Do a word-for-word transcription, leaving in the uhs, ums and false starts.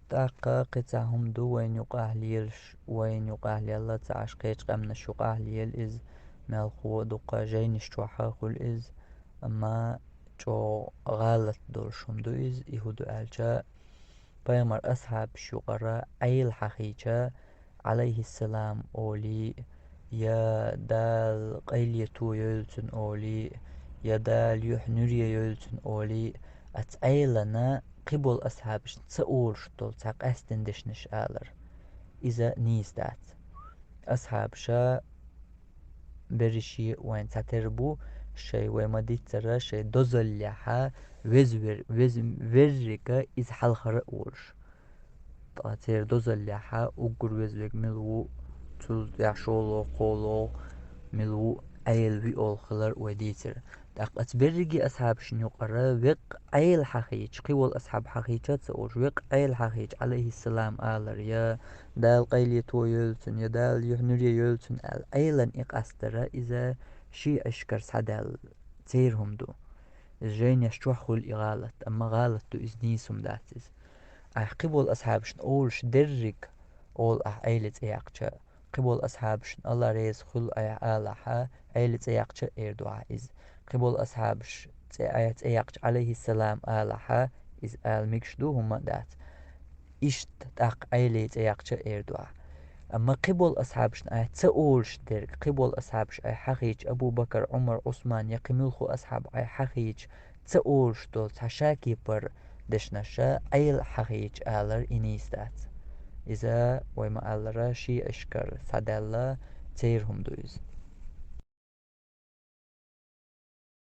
ТӀаккха кхин цхьа хӀума ду вайна юкъахь лелаш, вайна юкъахь лелла ца Ӏаш, кхечу къаьмнаш юкъахь лела иза, мелхо а дукха жайнаш чохь а хуьлу иза, амма чӀогӀа гӀалат долуш хӀума ду иза, и хӀун ду аьлча, пайхамар асхьабаш юкъара Ӏела хьахийча, Ӏалайхиссалам олий, я Дала къайлето йойла цуьнан олий, я Дала юьхь нуьре йойла цуьнан олий, оцу Ӏелана кхиболу асхьабашна ца олуш долу цхьа къаьстина дешнаш алар. Иза нийса дац. Асхьабаша берриш а вайн цхьатерра бу, шайн вай ма-дийццара, шайн дозаллехьа веза вер-, веза веррига иза хьалхара а волуш. Ткъа церан дозаллехьа уггар веза верг мила ву, цул тӀаьхьа шолгӀа, кхоалгӀа мила ву, Ӏела виъолу хилар вай дийцира. ТӀаккха оцу берриге асхьабашна юкъара веккъа Ӏела хьахийча, кхин волу асхьаб хьахийча а ца олуш, веккъа Ӏела хьахийча, Ӏалайхиссалам алар, я Дала къайлето йойла цуьнан, я Дала юьхь нуьре йойла цуьнан аьлла, Ӏелана и къастара, иза шиӀашкара схьадаьлла церан хӀума ду. Иза жайнеш чохь хуьлу и гӀалат, амма гӀалат ду иза, нийса хӀума дац иза. Айхьа кхиболу асхьабашна олуш дерриг олу ахь Ӏела цӀе яккхича, кхиболу асхьабашна, Алла реза хуьлу айхьа, алахьа, Ӏела цӀе яккхича а эр ду ахь иза. Кхиболу асхьабаш цӀе айхьа цӀе яккхича, Ӏалайхиссалам алахьа, иза ала мегаш ду, хӀумма а дац. Иштта тӀаккха Ӏела цӀе яккхича а эр ду ахь. Амма кхиболу асхьабашна айхьа ца олуш дерг, кхиболу асхьабаш айхьа хьахийча, Абу Бакар, Ӏумар, Ӏусман я кхин муьлхха асхьаб айхьа хьахийча, ца олуш долу цхьа шакепара дешнаша Ӏела хьахийча алар и нийса дац. Иза, вай ма-аллара, шиӀашкара схьадаьлла церан хӀума ду иза.